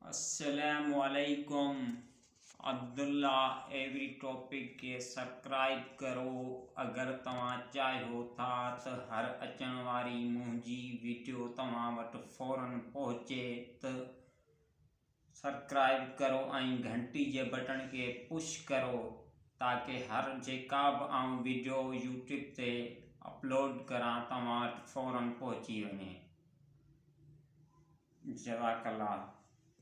السلام عليڪم Abdullah every topic کي سبڪرائب ڪرو اگر توهان چاهيو ٿا ته هر اچڻ واري منهنجي وڊيو توهان وٽ فورن پهچي ته سبڪرائب ڪرو ۽ گهنٽي جي بٽڻ کي پش ڪرو تاڪه هر جيڪا به آئون وڊيو يوٽيوب تي اپلوڊ ڪران توهان وٽ فورن پهچي وڃي. جزاڪ الله.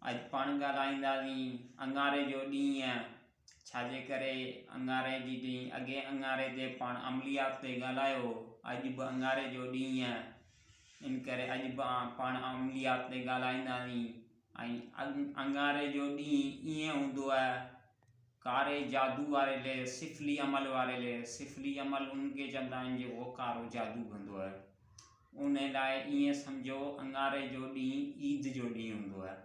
اڄ پاڻ ڳالهائينداسين اڱاري جو ڏينهن ڇاجي ڪري اڱاري جي ڏينهن اڳئين اڱاري تي پاڻ عمليات تي ڳالهايو اڄ به اڱاري جو ڏينهن ان ڪري اڄ به پاڻ عمليات تي ڳالهائينداسين ۽ اڱاري جو ڏينهن ائين هوندو آهي ڪاري جادو واري لئه سفلي عمل واري لئه سفلي عمل ان کي چوندا آهن جيڪو ڪارو جادو ڪندو آهي ان لاء ائين سمجهو اڱاري جو ڏينهن عيد جو ڏينهن هوندو آهي،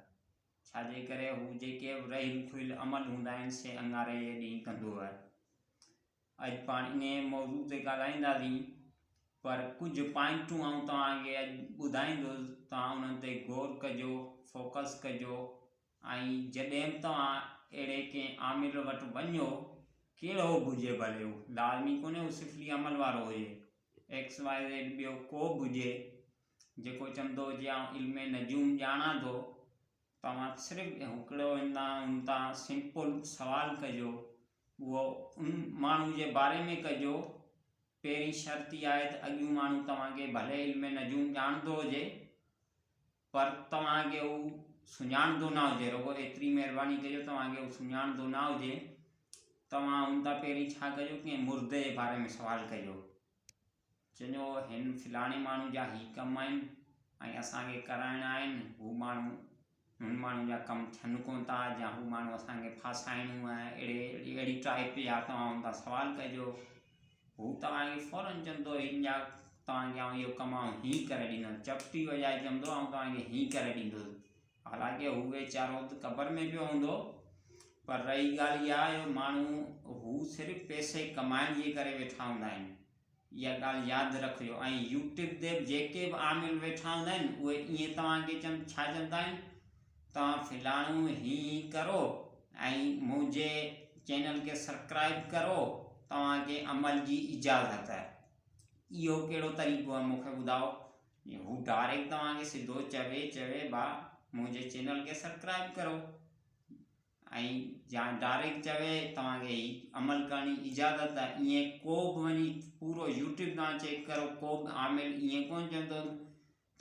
ڇا جي ڪري هو جيڪي به رهيل کهيل عمل هوندا آهن سي اڱاري جي ڏينهن ڪندو آهي. اڄ پاڻ انهيء موضوع تي ڳالهائينداسين پر ڪجهه پوائنٽون آئون توهان کي اڄ ٻڌائيندس توهان انهن تي غور ڪجو فوڪس ڪجو ۽ جڏهن به توهان اهڙي ڪنهن عامل وٽ وڃو ڪهڙو به هجي ڀلي هو لازمي ڪونهي هو سفلي عمل وارو هجي ايڪس وائي زيڊ ٻيو ڪو به هجي جيڪو چوندو هجي آئون علم نجوم ڄاڻان ٿو توهان صرف هڪڙو هن تان سمپل سوال ڪجو اهو ان ماڻهو جي باري ۾ ڪجو پهرين شرط اها آهي ته اڳيون ماڻهو توهان کي ڀلي علم نجوم ڄاڻندو هجي پر توهان کي هو سڃاڻندو نه هجي، رڳو ايتري مهرباني ڪجو توهان کي هو سڃاڻندو نه هجي، توهان هن تان پهرين ڇا ڪجو ڪنهن مردي جي باري ۾ سوال ڪجو، چئجو هن فلاڻي ماڻهو جا هي ڪم آهن ۽ اسان کي ڪرائڻا آهن، هو ماڻهو هن ماڻهو جا ڪم ٿين ڪونه ٿا يا هو ماڻهو اسان کي ڦاسائڻو آهي اهڙي اهڙي ٽائپ جا توهان هن تان سوال ڪجو. هو توهان کي فورن چوندو هن جا توهان کي آئون اهو ڪم آئون هين ڪري ڏيندس چپٽي وڄائي چوندو آئون توهان کي هين ڪري ڏيندس حالانڪه هو ويچارو ته قبر ۾ پيو هوندو پر رهي ڳالهه اها جو ماڻهو هو صرف پئسي ڪمائڻ جي ڪري ويٺا هوندا آهن اها ڳالهه ياد رکجو ۽ يوٽيوب تي به جيڪي به عامل ويٺا هوندا آهن اهي ائين توهان کي چون ڇا چوندا آهن توهان فلاڻو هين ڪرو ۽ منهنجي چينل کي سبڪرائب ڪرو توهان کي عمل جي اجازت آهي اهو ڪهڙو طريقو آهي مونکي ٻڌاؤ هو ڊائريڪٽ توهان کي سڌو چوي چوي با منهنجي چينل کي سبڪرائب ڪرو ۽ يا ڊائريڪٽ چوي توهان کي هي عمل ڪرڻ جي اجازت آهي ائين ڪو به وڃي پورو يوٽيوب توهان چيڪ ڪرو ڪو به عامل ائين ڪونه چوندو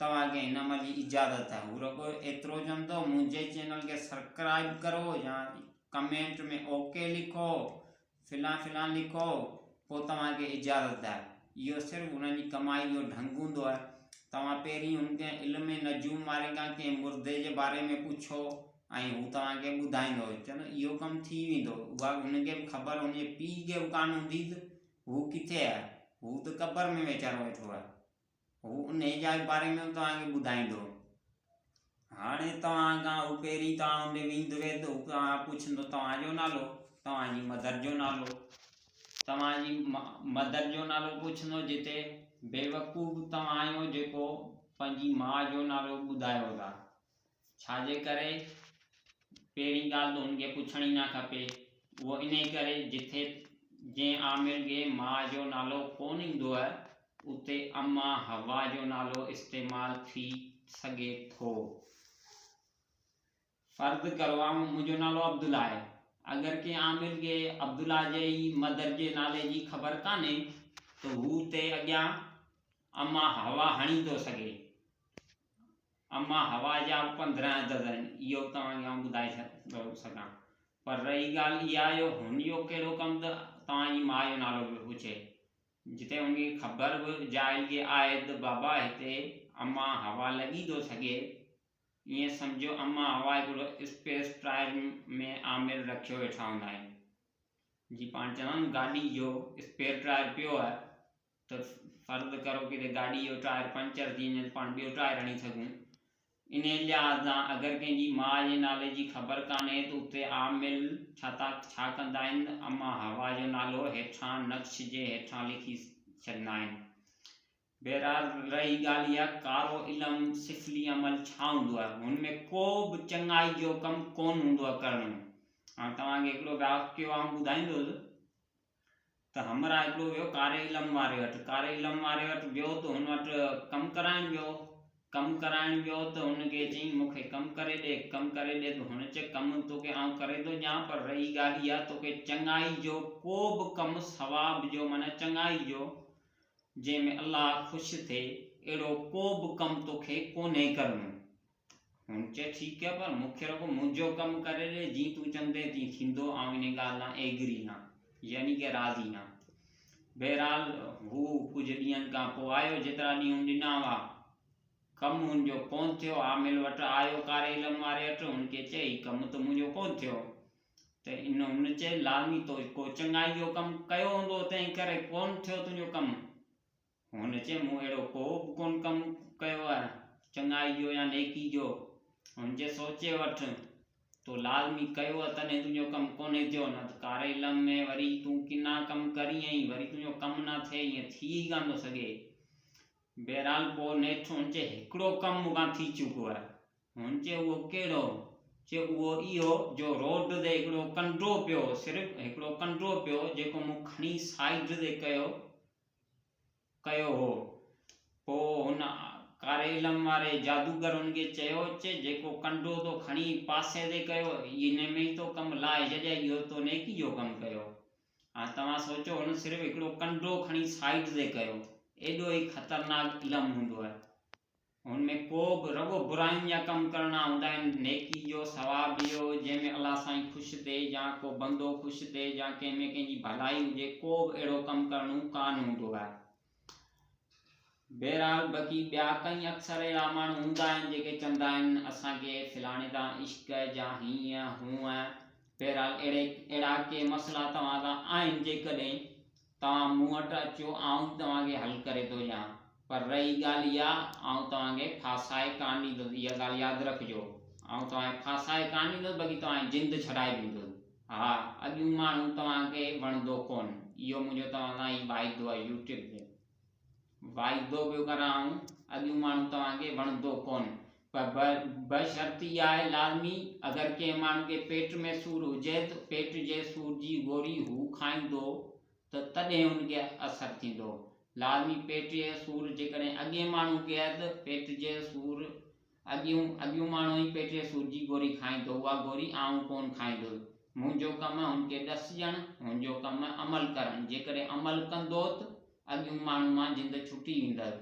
توهان کي هن عمل جي اجازت آهي. هو رڳو ايترو چوندو منهنجي چينل کي سبڪرائب ڪرو يا ڪمينٽ ۾ اوڪي لکو فلان فلان لکو پوء توهان کي اجازت آهي. اهو صرف انهن جي ڪمائي جو ڍنگ هوندو آهي. توهان پهرين هن ڪنهن علم نجوم واري کان ڪنهن مردي جي باري ۾ پڇو ۽ هو توهان کي ٻڌائيندو چوندو اهو ڪم ٿي ويندو اها هن کي به خبر هن جي پيء کي به ڪانه هوندي ته هو ڪٿي آهي هو ته قبر ۾ ويچارو ويٺو آهي. هو انهيء جاء باري ۾ به توهان کي ٻڌائيندو. هاڻي توهان کان هو پهرين توهان ان ڏي ويندوي ته هو توهان کان پڇندو توهان جو نالو، توهان جي مدر جو نالو. توهان جي مدر جو نالو پڇندو جتي بيوقوف توهان آهيو جيڪو پنهنجي ماء جو نالو ٻڌايو ٿا. ڇا جي ڪري؟ پهرين ڳالهه ته هن کي پڇڻ ئي نه کپي. اهو انهي ڪري جٿي جنهن عامل کي ماء جو نالو ڪونه ايندو آهي اتي اما حوا جو نالو استعمال ٿي سگهي ٿو. فرض ڪرو آئون منهنجو نالو عبدالله آهي. اگر ڪنهن عامل کي عبدالله جي ئي مدر جي نالي جي خبر ڪانهي ته هو اتي اڳيان اما حوا هڻي ٿو سگهي. اما هوا جا به 15 عدد آهن، اهو به توهان کي آئون ٻڌائي ٿو سگهان. پر رهي ڳالهه اها جو هن جو ڪهڙو ڪم ته توهان جي ماء جو نالو پيو پڇي. جتي هن کي خبر به جاهل کي آهي ته بابا هتي اما هوا لڳي ٿو سگهي. ائين سمجهو اما هوا هڪڙو اسپيس ٽائر ۾ عامل رکيو ويٺا هوندا آهن. جي پاڻ چوندا آهيون گاڏي جو اسپيئر ٽائر پيو آهي. ته فرض ڪرو ڪٿي گاڏي جو ٽائر پنچر ٿي وڃي ته پاڻ ٻيو ٽائر هڻي سگهون. انهيء لحاظ سان اگر ڪنهن جي ماء جي نالي جي خبر ڪانهي ته اتي عامل ڇا ٿا ڇا ڪندا آهن ته اما حوا جو نالو هيٺان نقش جي هيٺان لکي ڇڏندا آهن. بهرحال رهي ڳالهه اها ڪارو علم سفلي عمل ڇا هوندو آهي هن ۾ ڪو به چڱائي جو ڪم ڪونه هوندو آهي ڪرڻو. هاڻ توهان کي هڪڙو واقعو آئون ٻڌائيندس ته همراهه هڪڙو ويو ڪاري علم واري وٽ ڪاري علم واري وٽ ويو ته هن وٽ ڪم ڪرائڻ ويو ڪم ڪرائڻ ويو ته هن کي چيائين مون کي ڪم ڪري ڏي ڪم ڪري ڏي ته هن چيو ڪم توکي آئون ڪري ٿو ڏيان پر رهي ڳالهه اها توکي چڱائي جو ڪو به ڪم ثواب جو معنيٰ چڱائي جو جنهن ۾ الله خوش ٿئي، اهڙو ڪو به ڪم توکي ڪونهي ڪرڻو. هن چيو، ٺيڪ آهي، پر مون کي رڳو منهنجو ڪم ڪري ڏي، جيئن تون چوندين تيئن ٿيندو، آئون انهيء ڳالهه تان ايگري هان، يعني ڪه راضي هان. بهرحال هو ڪجهه ڏينهن کان پوء آيو، جيترا ڏينهن هن ڏنا هئا، ڪم هن جو ڪونه ٿيو. عامل وٽ آيو، ڪاري علم واري وٽ، هن کي چيو، هي ڪم ته منهنجو ڪونه ٿيو. ته ان هن چيس، لازمي تو ڪو چڱائي جو ڪم ڪيو هوندو، تنهن ڪري ڪونه ٿيو تنهنجو ڪم. هن چيس، مون اهڙو ڪو به ڪونه ڪم ڪيو آهي، چڱائي جو يا نيڪي جو. هن چيس، سوچي وٺ، تو لازمي ڪيو آهي، تڏهن تنهنجو ڪم ڪونهي ٿيو، نه ته ڪاري علم ۾ وري تون ڪنا ڪم ڪرين ۽ وري تنهنجو ڪم نه ٿئي، ائين ٿي ئي ڪانه ٿو سگهي. بهرحال پوء نيٺ هن چيس، هڪڙو ڪم مون کان ٿي چڪو آهي. هن چيو اهو ڪهڙو؟ چيو اهو اهو جو روڊ تي هڪڙو ڪنڊو پيو هو، صرف هڪڙو ڪنڊو پيو هو جيڪو مون کڻي سائيڊ تي ڪيو ڪيو هو. پوء هن ڪاري علم واري جادوگر هن کي چيو، چي جيڪو ڪنڊو تو کڻي پاسي تي ڪيو، ان ۾ ئي تو ڪم لاهي ڇڏيا، اهو تو نيڪي جو ڪم ڪيو. هاڻ توهان سوچو هن صرف هڪڙو ڪنڊو کڻي سائيڊ تي ڪيو، ايڏو ئي خطرناڪ علم هوندو آهي. هن ۾ ڪو به رڳو براين جا ڪم ڪرڻا هوندا آهن، نيڪي جو، ثواب جو، جنهن ۾ الله سائين خوش ٿئي يا ڪو بندو خوش ٿئي يا ڪنهن ۾ ڪنهن جي ڀلائي هجي، ڪو به اهڙو ڪم ڪرڻو ڪانه هوندو آهي. بهرحال بقي ٻيا ڪئين اڪثر اهڙا ماڻهو هوندا آهن جيڪي چوندا آهن اسان کي فلاڻي تان عشق يا هيئن هونئن، بهرحال اهڙي اهڙا ڪي مسئلا توهان سان آهن جيڪڏهن توهان مون وٽ اچو، آئون ئي توهان کي حل ڪري ٿو ڏيان. پر رهي ڳالهه اها، آئون توهان کي ڦاسائي ڪانه ڏيندس، اها ڳالهه ياد رکجو. آئون توهان کي ڦاسائي ڪانه ڏيندس، بلڪه توهان جي جند ڇڏائي ڏيندس. ها، اڳيون ماڻهو توهان کي وڻندو ڪونه. اهو منهنجو توهان سان هي واعدو آهي، يوٽيوب تي واعدو پيو ڪران آئون، اڳيون ماڻهو توهان کي وڻندو ڪونه. پر بشرط اها آهي لازمي اگر ڪنهن ماڻهو کي پيٽ ۾ سور هجي ته پيٽ جي سور جي گوري هو کائيندو ته تڏهن هن کي اثر ٿيندو. لازمي پيٽ جي سور جيڪڏهن اڳئين ماڻهو کي آهي ته پيٽ جي سور اڳيون اڳيون ماڻهو ئي پيٽ جي سور جي گوري کائيندو اها گوري آئون ڪونه کائيندس. منهنجو ڪم هن کي ڏس ڏيڻ هن جو ڪم عمل ڪرڻ جيڪڏهن عمل ڪندو ته اڳيون ماڻهو مان جند ڇٽي ويندس.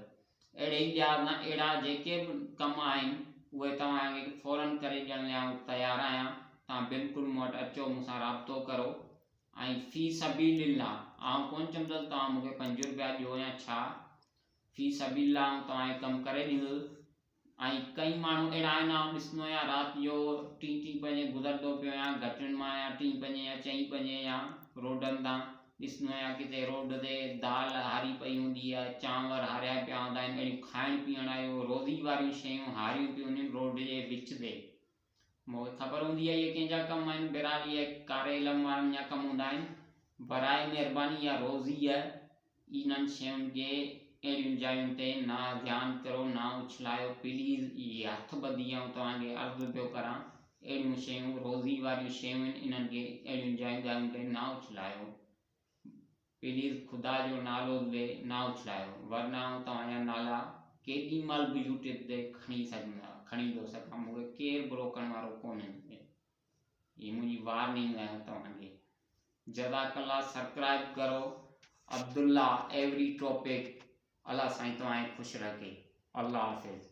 اهڙي ئي لحاظ سان اهڙا جيڪي به ڪم آهن اهي توهان کي فورن ڪري ڏيڻ لاء آئون تيار آهيان توهان بلڪل مون وٽ اچو مون سان رابطو ڪرو ۽ في سبيل الله آئون ڪونه چوندس توهان مون کي پنج روپيا ڏيو يا ڇا في سبيل الله آئون توهان کي ڪم ڪري ڏيندس ۽ ڪئين ماڻهو اهڙا آهن آئون ڏسندو آهيان رات جو ٽين ٽين پنجين گذرندو پيو آهيان گهٽين مان يا ٽين پنجين يا چئين پنجين يا روڊن تان ڏسندو آهيان ڪٿي روڊ تي دال هاري پئي هوندي آهي، چانور هاريا پيا هوندا آهن، اهڙيون کائڻ پيئڻ واريون روزي واريون شيون هاريون پيون هونديون آهن روڊ جي وچ تي. مون کي خبر هوندي آهي اهي ڪنهن جا ڪم آهن، بهرحال اهي ڪاري علم وارن جا ڪم هوندا آهن. براء مهرباني اها روزي آهي، انهن شين کي اهڙين جاين تي نه ڌيان ڪرو نه اڇلايو پليز اهي هٿ ٻڌي آئون توهان کي عرض پيو ڪران اهڙيون شيون روزي واريون شيون آهن انهن کي اهڙين جاين جاين تي نه اڇلايو پليز خدا جو نالو لي نه اڇلايو ورنه آئون توهان جا نالا ڪيڏي مهل به يوٽيوب تي کڻي سگهندا کڻي ٿو سگهان مون کي ڪير به روڪڻ وارو ڪونهي هي منهنجي وارننگ آهي توهان کي جزاڪ الله سبڪرائب ڪرو عبدالله ايوري ٽاپڪ الله سائين توهان کي خوش رکي الله حافظ.